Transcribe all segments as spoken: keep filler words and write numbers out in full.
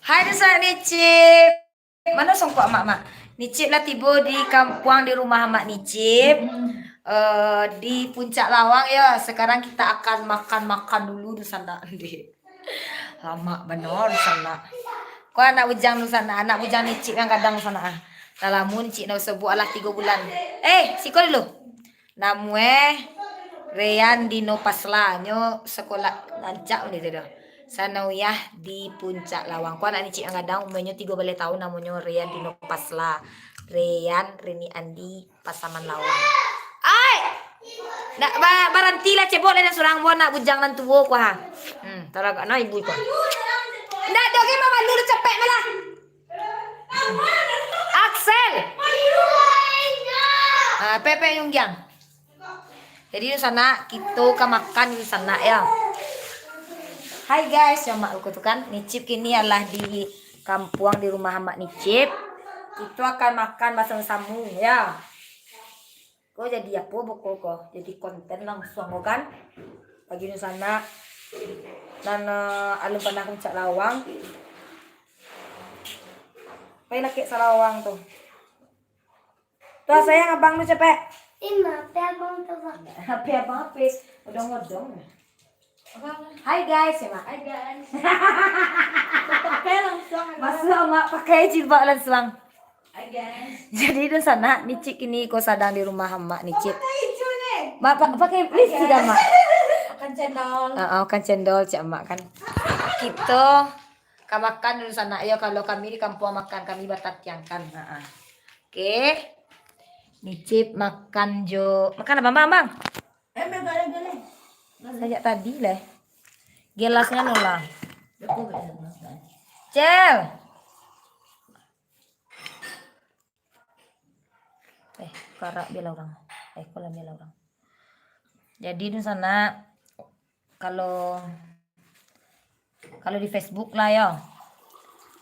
Hai, Desa Nicip. Mano songkok Amak, Mak? Nicip lah tibo di kampuang di rumah Amak Nicip. Eh, di Puncak Lawang, ya. Sekarang kita akan makan-makan dulu di sana, deh. Lamak bana di sana. Ko anak bujang di sana, anak bujang Nicip nan gadang di sana, ah. Lah lamo Nicip ndak basobok, alah tigo bulan. Eh, siko dulu. Namueh Rean Dino Pasla, nyo sekolah rancak mah itu doh. Sanawiyah di Puncak Lawang. Ko anak Nicip nan gadang, umuanyo tigo baleh taun, namonyo Rean Dino Pasla. Rean Rini Andi Pasaman Lawang. Ai! Ndak ba-, barantilah, cebok lah nan surang, buah anak bujang nan tuo ko, ha. Hmm, taragak nah ibu ko. Ndak doh, ge, mamalu, capek malah. Axel. Ah, Pepe Yunggiang. Jadi, di sana, kita ka makan di sana, ya. Hai, guys, ya, Mak, tu kan. Nicip kini adalah di kampuang di rumah Amak Nicip. Kita akan makan basamo-samo, ya. Ko jadi apo beko ko? Jadi konten langsuang ko kan. Pagi dunsanak. Nan, eh, alun panah ka Puncak Lawang. Pai lakek salawang tu. Tuh, sayang, abang tu capek. Ih, mape abang tu, Bang? Ape abang ape? Odong-odong. Hai, guys, ya, Mak? Hai, guys. Pakai langsuang, Mak. Masuak, Mak, pakai jilbab langsuang. Hai, guys. Jadi, dunsanak, Nicip kini ko sadang di rumah Amak Nicip. Pakai hijau ni. Mak, pa-, pakai lipstik dah, Mak? Makan cendol. Ah, ah, makan cendol, cak Amak kan. Kita ka makan dunsanak, yo, kalau kami di kampuang makan, kami batatiangkan. Ah, ah. Oke. Nicip makan jo. Makan apo, Bang, Bang? Eh, makan aja ni. Sajak tadi lah. Gelasnya nolak. Betul, betul, betul. Cel. Eh, karak bela orang. Eh, kolam bela orang. Jadi, dunsanak, kalau, kalau di Facebook lah, yo.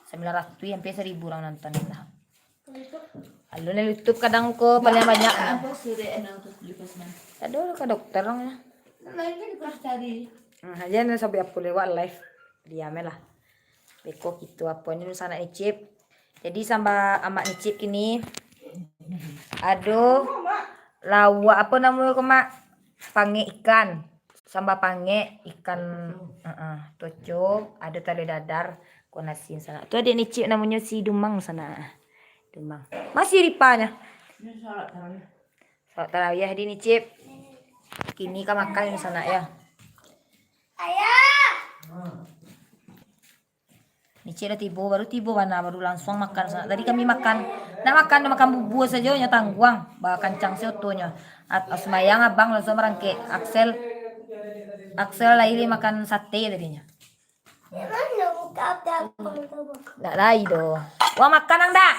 Sambilan ratuih, hampir seribu orang nonton lah. Alun lah YouTube kadang ko, paling banyak. Apa sudah enam ratus tujuh puluh sembilan? Aduh, ka dokter orang lah. Nah, ini kita cari. Nah, aja ni sampai apa lewat live. Diam lah. Beko kito apo ni, dunsanak Nicip. Jadi, samba Amak Nicip kini. Aduh, lauak apo namonyo ko, Mak? Pangek ikan. Samba pangek ikan, heeh, toco, ado talua dadar, ko nasi sanak. Tu adiak Nicip namonyo si Dumang sanak. Dumang. Masih ripanyo. Ini salat tarawih. Salat tarawih di Nicip. Kini ka makan sanak yo. Ayah. Nicip lah tibo, baru tibo bana, baru langsuang makan. Tadi kami makan, nak makan, nak makan bubua sajo, nyo tangguang, bakancang se otonyo. At-, sumbayang abang langsuang barangkek. Axel, Axel lai makan sate tadinyo. Nak lai doh. Wah, makan ang dak?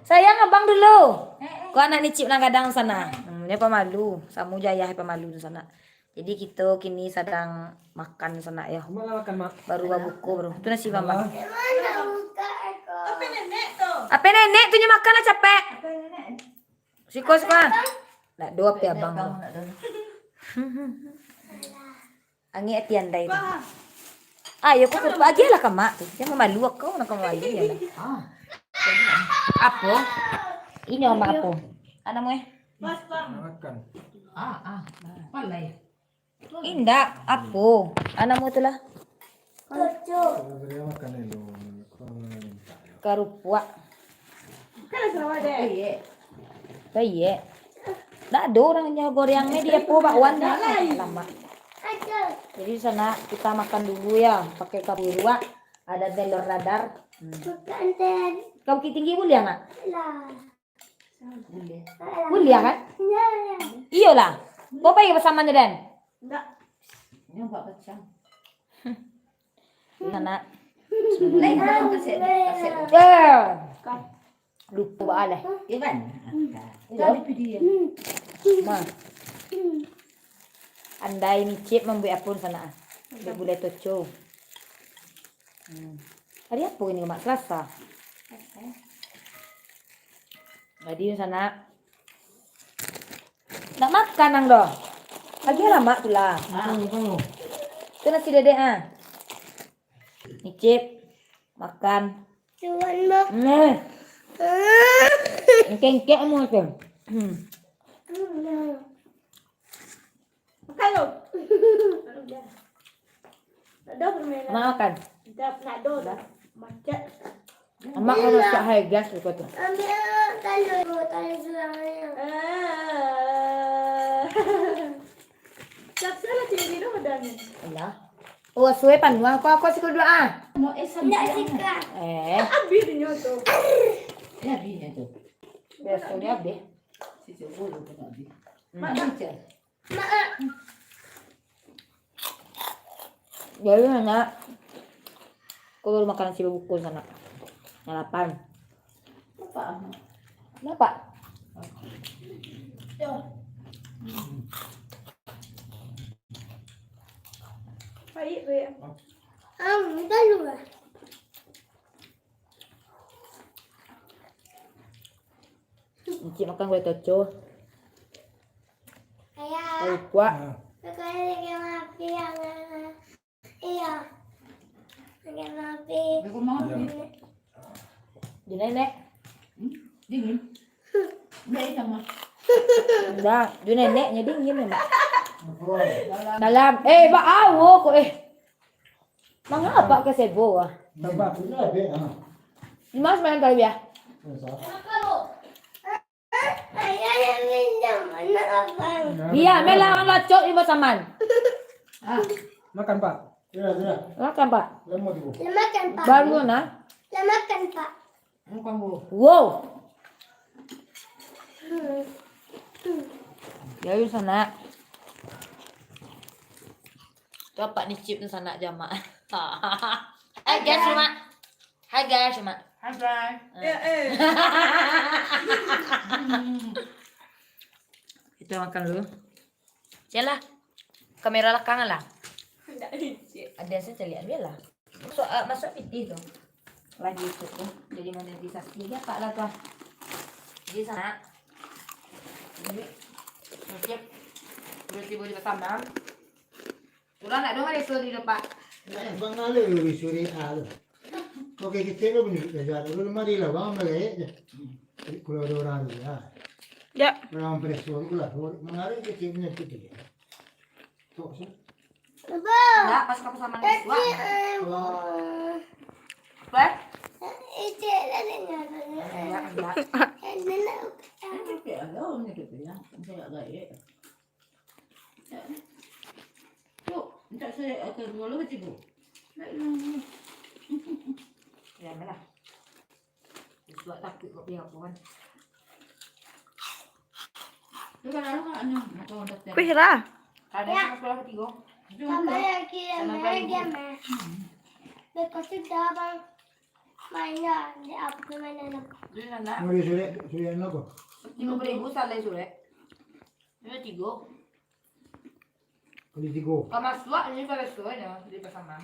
Sayang abang dulu. Ko anak Nicip nan gadang sanak. Hmm, nyo pamalu, samo jo ayah pamalu sanak. Jadi, kito kini sadang makan sanak yo. Malah makan, Mak. Baru babuko, baru. Tu nasi mama. Ape nenek tu? Ape nenek tu nyo makan lah capek. Siko, siko. Nak do ape abang tu? Angek ati andai tu. Ayo, ko agiah lah ka mak tu. Jan mamalu aku, nak ka mamalu yo lah. Apo? Inyo mak apo? Anak mu eh? Makan. Ah, ah. Palai. Indak, apo? Ah, namo tu lah. Karupuak. Bayie. Ndak ado urang nyo goreng ni, dia po bakwan ni. Lamak. Jadi, sanak, kita makan dulu ya, pakai karupuak. Ada telur dadar. Hmm. Ka Bukittinggi buliah, Mak? Buliah kan? Iyolah. Kau pai basamo jo den? Indak. Ini buat kacang. Sanak. Lain dalam kaset, kaset. Ya. Lupo baa lah. Iban. Iban. Ma. Andai Nicip mambuek apo sanak? Buek gulai toco. Hmm. Hari apo ini, Mak? Selasa. Jadi, sanak. Nak makan ang doh. Agiah lah, Mak, tu lah. Ah. Tu nasi dedek, ah. Nicip. Makan. Tuan mah. Nah. Engkek-engkek mau tu. Hmm. Makan lu. Ada permainan. Makan. Dah, nak do dah. Macet. Amak kan masak hai gas juga tu. Ambil kalau, kalau surangnya. Ah. Siap-siap lah, sini dulu dah ni. Alah. Oh, suwe panuah. Kau, kau sikul dua ah. Ndak sikap. Eh. Habis nyo tu. Ya, habis nyo tu. Biasanya habis. Sisi bulu tu habis. Hmm. Mak, mak. Jadi, Nak, aku baru makan nasi babukun, Nak. Yang lapan. Lapar. Lapar? Yo. Pahit, Rek. Ah, minta lu lah. Encik makan gulai taco. Ayah. Tahu kuah. Nah. Bukan lagi mapi yang, eh, iya. Lagi mapi. Di rumah mapi. Di nenek. Hmm? Dingin. Enggak, sama. Enggak, di neneknya dingin memang. Dalam. Eh, bak awo kok, eh. Mangapa ke sebo ah? Tambah tu lah, Dek, ah. Di mana semalam taruh dia? Biasa. Ayah yang minjam, mana abang? Dia, melah, lacok di saman. Ah, makan, Pak. Sudah, sudah. Makan, Pak. Lama tu. Lah makan, Pak. Baru, nah. Lah makan, Pak. Makan, Bu. Wow. Hmm. Hmm. Ya, yuk, sanak. Tu apak ni chip tu sanak jamak. Hai, guys, Mak. Hai, guys, Mak. Hai, guys. Ya, eh. Kita makan dulu. Yalah. Kamera lakang lah. Ndak licik. Ada saja lihat, biarlah. Masuk, ah, masuk pitih tu. Lagi tu tu. Jadi monetisasi dia, Pak, lah tu, ah. Jadi, sanak. Jadi, mungkin berarti boleh bertambah. Urang ndak doh mah reso di depan. Ndak, Bang, ngalih disuruh A tu. Oke, kecek lo bunyi kerja tu. Lu mari lah, Bang, mari je. Kalau ada orang tu, ya. Ya. Orang preso tu lah. Mengalir kecek punya kecek. Tok sih. Abang. Ndak, pas kamu sama Najwa. Tadi, eh, Oh. Apa? Icik lah dengar. Ndak, ndak. Eh, ndak. Eh, tapi ada orang ni tu ya. Saya agak ya. Tu, minta saya akan dua lagi, Bu. Baik, Bu. Ya, mana? Suak takut kok dia apa kan. Tu kan ada kan, anu, apa orang kata? Kuih lah. Ada Ya. Yang sekolah ketiga. Itu Tambah kan lagi yang Sana main kali. Game, eh. Hmm. Lepas tu dah, Bang. Main lah. Dia apa tu mainan apa? Dia nak. Mau dia surat, surat apa? Lima puluh ribu salah surat. Ini tiga. Kali tiga. Kalau masuk ni pada surat ni, dia pasangan.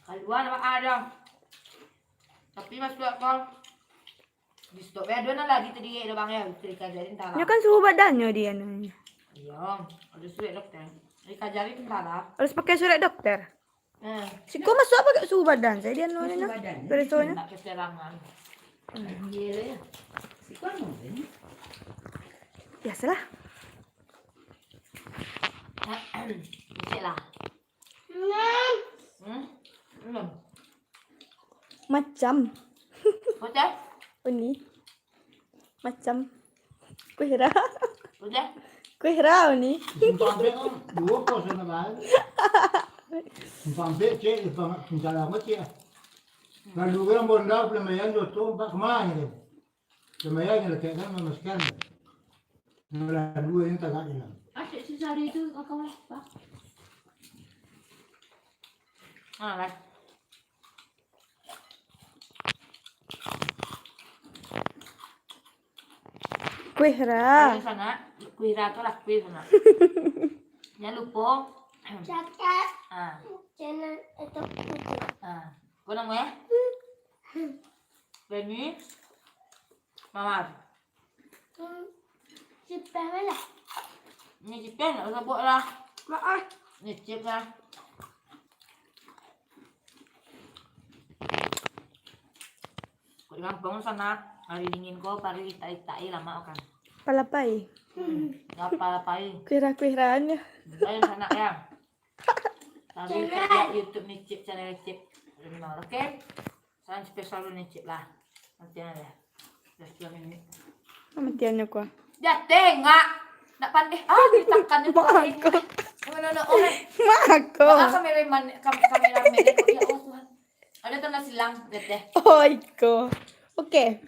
Kaluar nama ada. Tapi masuk kau. Di stop ya, ada nan lagi tadi ya, bang ya, cerita jadi entah lah. Nyo kan suhu badannyo di anu. Iya, ada surat dokter. Dikajari entah lah. Harus pakai surat dokter. Eh. Siko masuk apa kat suhu badan? Saya dia anu ni. Suhu badan. Perisonyo. Nak keserangan. Hmm. Iya lah ya. Siko anu ni. Biasalah. Cek lah. Hmm? Belum. Macam. Macam? Uni. Macam. Kuih ra. Macam? Kuih ra, Uni. Simpang Ampek kan, dua kos sana kan. Simpang Ampek, cek, simpang, simpang lama, cek. Lalu kan Bonda, Pelemayan, Joto, empat kemana tu? Lumayan lah, tak kan, mamaskan. Nah, lah, dua yang tagak ni lah. Asyik sisari tu, kakak, Pak. Ah, lah. Kuih ra. Ayo, sana. Kuih ra tu lah, kuih sana. Jangan lupa. Cakap. Ah. Channel itu. Ah. Kau nama ya? Reni. Mawar. Hmm, cipeh lah. Ni cipeh nak sabuk lah. Maaf. Ni cip lah. Gampang sana, hari dingin ko, pari itak-itak, eh, lama kan. Palapai. Ngapa lapai? Kuira-kuiraan ya. Ayo sana ya. Tapi kerja YouTube ni Cip, channel Cip. Benar, oke? Salam spesial ni Cip lah. Nanti ada. Dah sepuluh minit. Matiannya kuah. Dah tengok. Nak pandai. Ah, ditakan ni. Mak aku. Mana nak orang? Mak aku. Mana kameraman, kam kameraman ni? Ya Allah Tuhan. Ada tanda silang, lihat deh. Oh, iko. Oke.